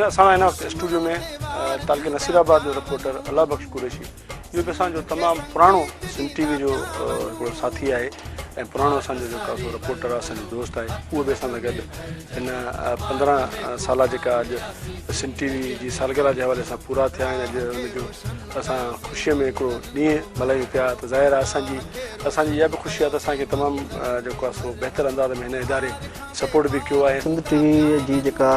اسان سان هن وقت اسٽوڊيو ۾ تعلقي نصير آباد جو رپورٽر الله بخش قريشي اهو به اسان جو تمام پراڻو سنڌ ٽي وي جو هڪڙو ساٿي آهي ۽ پراڻو اسان جو جيڪو سو رپورٽر آهي اسان جو دوست آهي اهو به اسان سان گڏ هن 15 سالا جيڪا اڄ سنڌ ٽي وي جي سالگرهه جي حوالي سان پورا ٿيا آهن اڄ ان جو اسان خوشيء ۾ هڪڙو ڏينهن ملهايون پيا ته ظاهر آهي اسان جي اسان جي اها به خوشي آهي ته اسان کي تمام جيڪو آهي سو بهتر انداز ۾ هن اداري سپورٽ به ڪيو آهي. سنڌ ٽي وي جي جيڪا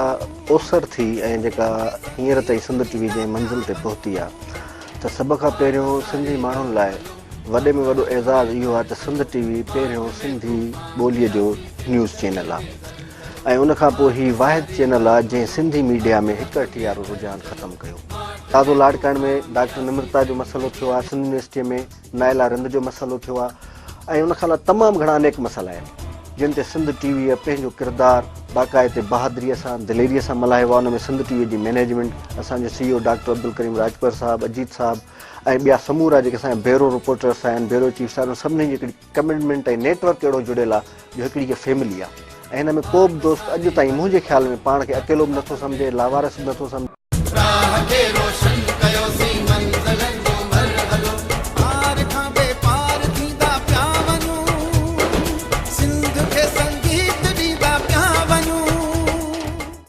اوسر ٿي ۽ جيڪا هينئر تائين سنڌ ٽي وي جنهن منزل تي پهتي آهي ته سڀ کان پهريون سنڌي ماڻهن لاء وڏي ۾ وڏو اعزاز اهو آهي ته سنڌ ٽي وي پهريون سنڌي ٻوليء جو نيوز چينل آهي ۽ ان کان پوء هي واحد چينل آهي جنهن سنڌي ميڊيا ۾ هڪ اٺي وارو رجحان ختم ڪيو. تازو لاڙڪاڻي ۾ ڊاڪٽر نمرتا جو مسئلو ٿيو آهي، سنڌ يونيورسٽيء ۾ نائلا رند جو مسئلو ٿيو آهي ۽ ان کان علاوه تمام گهڻا انيڪ مسئلا آهن جن تي سنڌ ٽي ويء پنهنجو ڪردار باقاعدي بهادريء سان دليريء سان ملهايو آهي ان ۾ سنڌ ٽي ويء جي مئنيجمينٽ اسان جو سي اي او ڊاڪٽر عبدالڪريم راڄپر صاحب اجيت صاحب ۽ ٻيا سمورا جيڪي اسان جا بيورو رپورٽرس آهن بيورو چيفس آهن سڀني جي هڪڙي ڪمٽمينٽ ۽ نيٽ ورڪ اهڙو جڙيل آهي جو هڪڙي هيء فيملي آهي ۽ هن ۾ ڪو به دوست اڄ تائين منهنجي خيال ۾ پاڻ کي اڪيلو به نٿو سمجهي لاوارث به نٿو سمجهي.